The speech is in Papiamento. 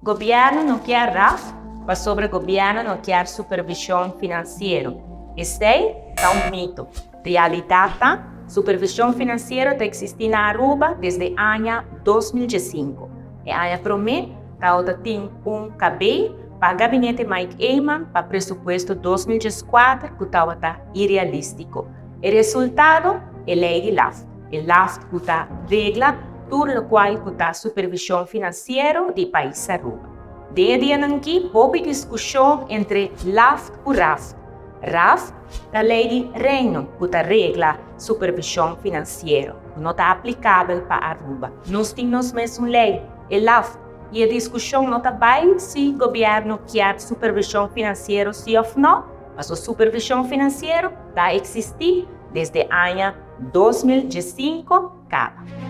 Gobierno no kier RAft pasobra gobierno no kier supervision financiero. Esey ta un mito. Realidad ta, supervision financiero ta existi na Aruba desde aña 2005. E aña prome tabata tin un KB pa Gabinete Mike Eman pa presupuesto 2014 cu tabata irealistico. E resultado, e ley di LAft. E LAft cu ta regla tur locual cu ta supervision financiero di pais Aruba. Den e dianan aki hopi discusion entre LAft cu RAft. RAft ta ley di Reino cu ta regla supervision financiero, cu no ta aplicabel pa Aruba. Nos tin nos mesun ley, e LAft, y e discusion no ta bay si gobierno kier supervision financiero si of no, paso supervision financiero ta existi desde aña 2015 caba.